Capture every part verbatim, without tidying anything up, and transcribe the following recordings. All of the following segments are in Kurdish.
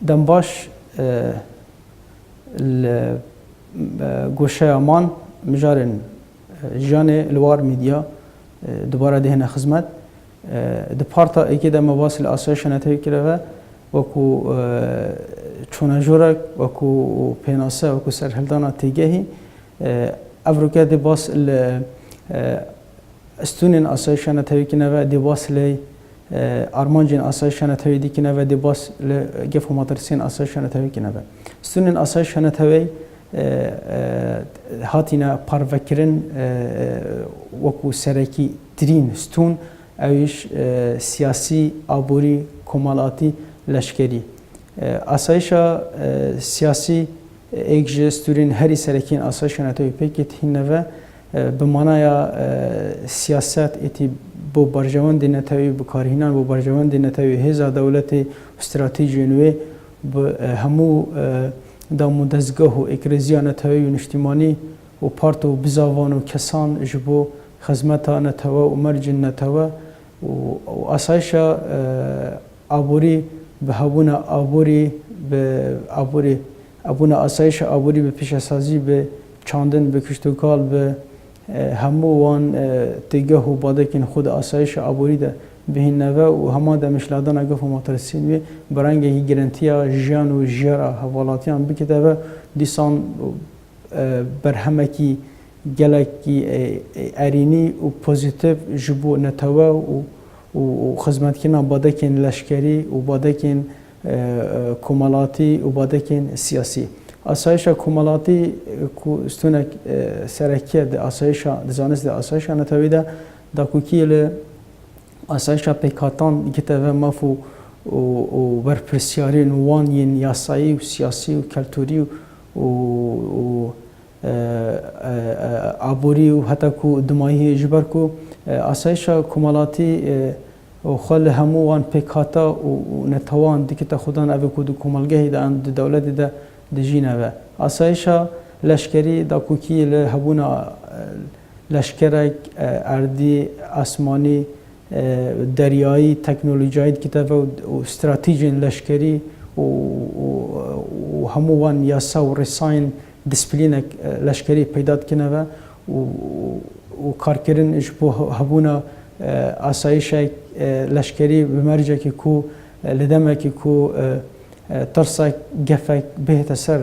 Dem baş, e, li, e, goşeya man mijarên, e, jiyanê li War Medya, e, dubare dihêne xizmet. E, di parta êkê de me bas li asayişa netewî kirive, wekû, e, çonejorek, wekû pênase, wekû serhildana têgehî. E, evroke dê bas li, e, stûnên asayişa netewî kine ve, dê bas lê, e, armancên asayişa netewî dî kine ve, dê bas li gef û metirsiyên asayişa netewî kine ve. Stûnên asayişa netewî, e, e, hatine parvekirin, e, e, wekû serekî tirîn stûn, ew îş, e, siyasî, aborî, komalatî, leşkerî. E, asayişa, e, siyasî êk ji stûrên herî serekî yên asayişa netewî pêkê tihîne ve, e, bi manaya, e, siyaset êtî bo berjewendê netewî, bikarhînan bo berjewendê netewî, hêza dewletê û stratejiyên wê bi, e, hemû, e, dam û dezgeh û êkrêziya netewî û niştîmanî û part û bizavan û kesan ji bo xizmeta netewe û mercên netewe û, û asayişa, e, aborî bi hebûna aborî, bi aborî, hebûna asayişa aborî bi pîşesazî, bi çandin, bi kiştûkal, bi, e, hemû wan, e, têgeh û badekên xwe di asayişa aborî de bihîne ve û hema demişladana gef û metirsiyên wê bi rengekî girintiya jiyan û jiyara hevalatiyan bikite ve, dîsan e, berhemekî gelekî, e, e, erênî û pozîtîf ji bo netewe û, û, û xizmetkirina badekên leşkerî û badekên, e, e, komelatî û badekên siyasî. Asayişa komelatî, e, ku stûnek, e, serekî ye di asayişa, di zanistê asayişa netewî de, dakokî li asayişa pêkhatan dikete ve maf û, û, û berpirsyarên wan yên yasayî û siyasî û keltûrî û, û, û, e, e, e, aborî û heta ku dimayî, ji ber ku, e, asayişa komelatî, e, û xwe li hemû wan pêkhata û, û netewan dikete xudan, ev ê ku di komelgehê de an di dewletê de dijîne ve. Asayişa leşkerî dakokî li hebûna, e, leşkerek, e, erdî, asmanî, e, deryayî, teknolojiyayî dikite ve û, û stratejiyên leşkerî û, û, û hemû wan yasa û rêsayên disiplînek, e, leşkerî peyda dikine ve û, û, û karkirin ji bo he-, hebûna, e, asayişek, e, leşkerî bi mercekî ku, e, li demekî ku, e, e, tirsek, gefek bihête ser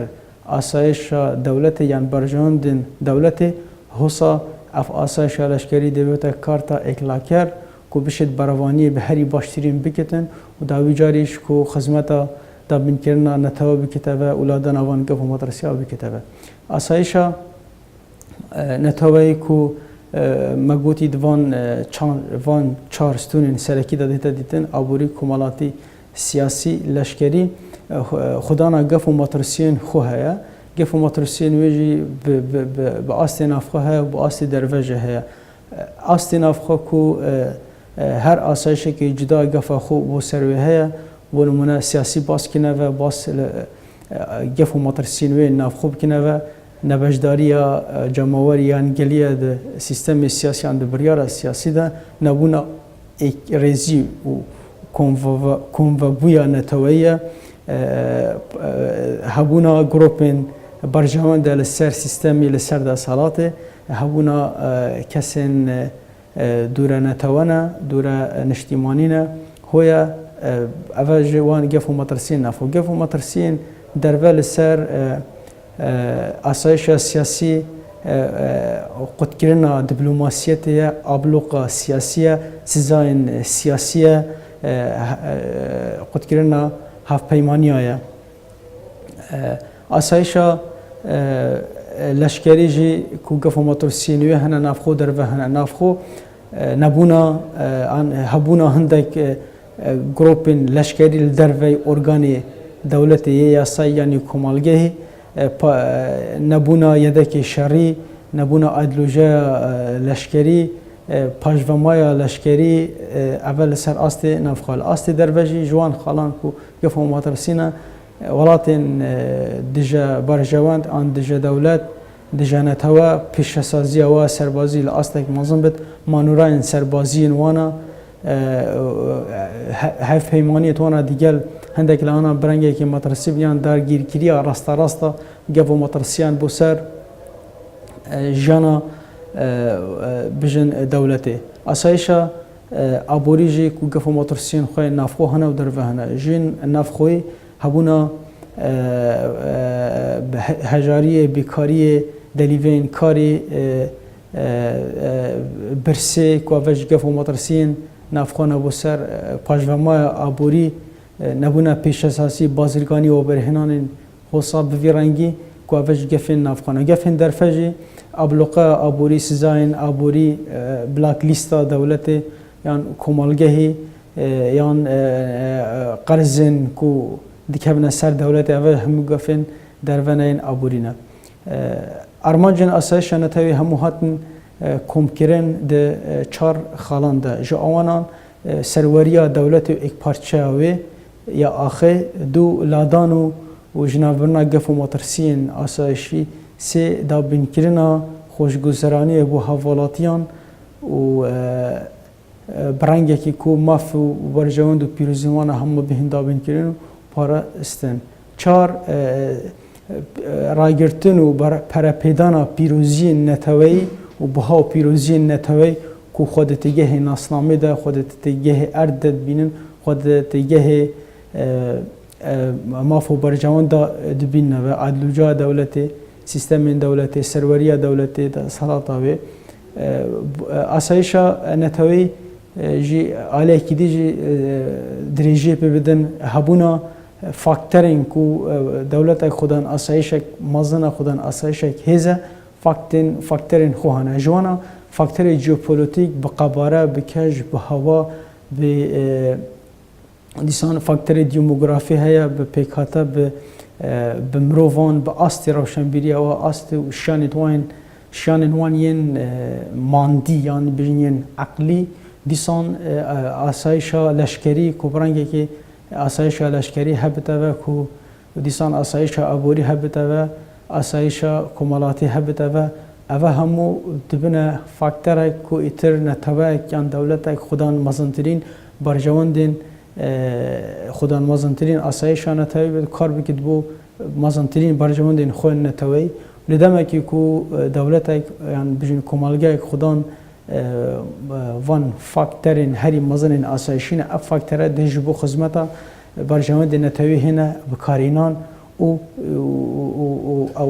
asayişa dewletê yan berjewendên dewletê, hosa ev asayişa leşkerî dê bibête karta êklaker ku bişêt berevaniyê bi herî baştirîn bikitin û dawî carî ji ku xizmeta dabînkirina netewe bikite ve û ladana van gef û metresiya bikite ve. Asayişa, e, neteweyê ku, e, me gotî di van, e, çan-, van çar stûnên serekî de dihête dîtin, aborî, komelatî, siyasî, leşkerî, e, xu-, e, xwedana gef û metirsiyên xwe heye. Gef û metirsiyên wê jî bi, bi, bi, bi astê navxwe heye û bi astê derve jî heye. E, astê navxwe ku, e, e, her asayişekî cuda gefa xwe bo ser wê heye, bo nimûne siyasî bas kine ve, bas li, e, gef û metirsiyên wê navxwe bikine ve, nebeşdariya, e, cemawerî yan gelî ye di sîstemê siyasî yan di biryara siyasî de, nebûna êkrêzî û komve-, komvebûya neteweyî ye, e, e, hebûna grûpên berjewend e li ser sîstemî, li ser desthilatê, hebûna, e, kesên, e, dûre netewe ne, dûre niştîmanî ne, hoye, e, eve ji wan gef û metirsiyên navxwe. Gef û metirsiyên derve li ser, e, e, asayişa siyasî, e, e, qutkirina diplomasiyetê ye, abloqa siyasî ye, sizayên siyasî ye, e, e, qutkirina hevpeymaniya ye. E, asayişa, e, e, leşkerî jî ku gef û metirsiyên wê hene navxwe, derve hene navxwe, e, nebûna, e, an, hebûna hindek, e, e, grûpên leşkerî li dervey organê dewletê yê yasayî yanî komelgehê, e, pa-, e, nebûna yedekê şerî, nebûna îdeolojiya, e, leşkerî, e, paşvemaya leşkerî, e, eve li ser astê navxwe. Li astê derve jî ji wan xalan ku gef û metirsî ne, e, welatên, e, dije berjewend an dije dewlet, dije netewe, pêşesaziya wa serbazî li astek mezin bit, manûrayên serbaziyên wana, e, he-, hevpeymaniyên wana digel Hindek lana bi rengekî metirsî bûn yan dargîrkiriya rasterast a gef û metirsiyan bo ser, e, jiyana, e, e, bijin dewletê. Asayişa, e, aborî jî ku gef û metirsiyên xwe navxwe hene û derve hene. Jin navxweyî hebûna, e, e, bi he-, hejariyê, bêkariyê, delîveyên karê, e, e, e, birsê ku eve ji gef û metirsiyên navxwe ne bo ser, e, paşvemaya aborî, e, nebûna pêşesasî, bazirganî û berhênanên hosa bi vî rengî ku eve ji gefên navxwe ne. Gefên derfe jî abloqeya aborî, sizayên aborî, e, blacklista dewletê yan komelgehê, e, yan, e, e, qerzên ku dikevine ser dewletê, eve hemû gefên derve ne yên aborî ne. E, Armancên asayişa netewî hemû hatin, e, komkirin di, e, çar xalan de. Ji awanan, e, serweriya dewletê û êkparçeya wê ya axê, du, ladan û, û jinavbirina gef û metirsiyên asayişî, sê, dabînkirina xweşguzeraniyê bo hevalatiyan û, e, e, bi rengekî ku maf û berjewend û pîrozî wan a hemû bihên dabînkirin û parastin. Çar, e, e, ragirtin û ber-, perepêdana pîroziyên neteweyî û biha û pîroziyên neteweyî ku xwe di têgehê nasnamê de, xwe di têgehê erd de dibînin, xwe di têgehê, e, e, maf û berjewenda dibînine ve, adlûca dewletê, sîstemên dewletê, serweriya dewletê, desthilata wê. E, b-, e, asayişa neteweyî, e, jî aliyekî dî jî, e, dirêjiyê pê bidin, hebûna fakterên ku, e, dewletek xwedan asayişek mezin e, xwedan asayişek hêz e, faktên, fakterên xwe hene. Ji wana fakterê jeopolitîk bi qebare, bi kej, bi hewa, bi, e, Dîsan faktorê demografî heye, bi pêkhate, bi, e, bi mirovan, bi astê rewşenbîriya wan, astê û şiyanên wan, şiyanên wan yên, e, mandî, yan bijin yên eqlî. Dîsan, e, e, asayişa leşkerî ku bi rengekê asayişa leşkerî hebite ve ku dîsan asayişa aborî hebite ve, asayişa komelatî hebite ve, eve hemû dibine fakterek ku îtir neteweyek yan dewletek xudan mezintirîn berjewendên, e, xudan mezintirîn asayişa neteweyî bi kar bikit bo mezintirîn berjewendên xwe neteweyî. Li demekî ku, e, dewletek yan bijin komelgehek xudan, e, van fakterên herî mezinên asayişî ne, ev faktere dê ji bo xizmeta berjewendê netewî hêne bikarînan û, û, û, û, û,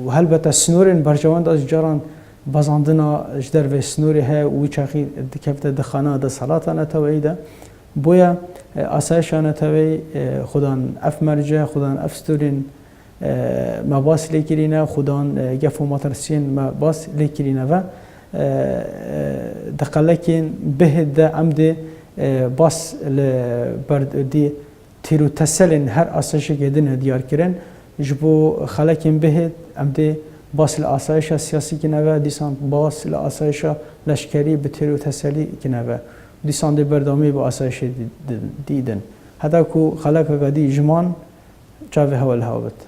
û helbete sînorên berjewenda ji caran bezandina ji dervê sînorê heye û wî çaxî dikevite di xana desthilata neteweyî de. Boye, e, asayişa neteweyî, e, xudan ev merce, xudan ev sînorên, e, me bas lê kirîne, xudan, e, gef û metirsiyên me bas lê kirîne ve, e, e, di qelekên bihê de em dê, e, bas li ber-, dî têr û teselên her asayişekê din diyar kirin. Ji bo xelekên bihê em dê bas li asayişa siyasî kine ve, dîsan bas li asayişa leşkerî bi têr û teselî kine ve. Dîsan dê berdewamî bi asayişê dî-, dî-, dî din. Heta ku xelekeke dî ji man çavê hewe li hev bit.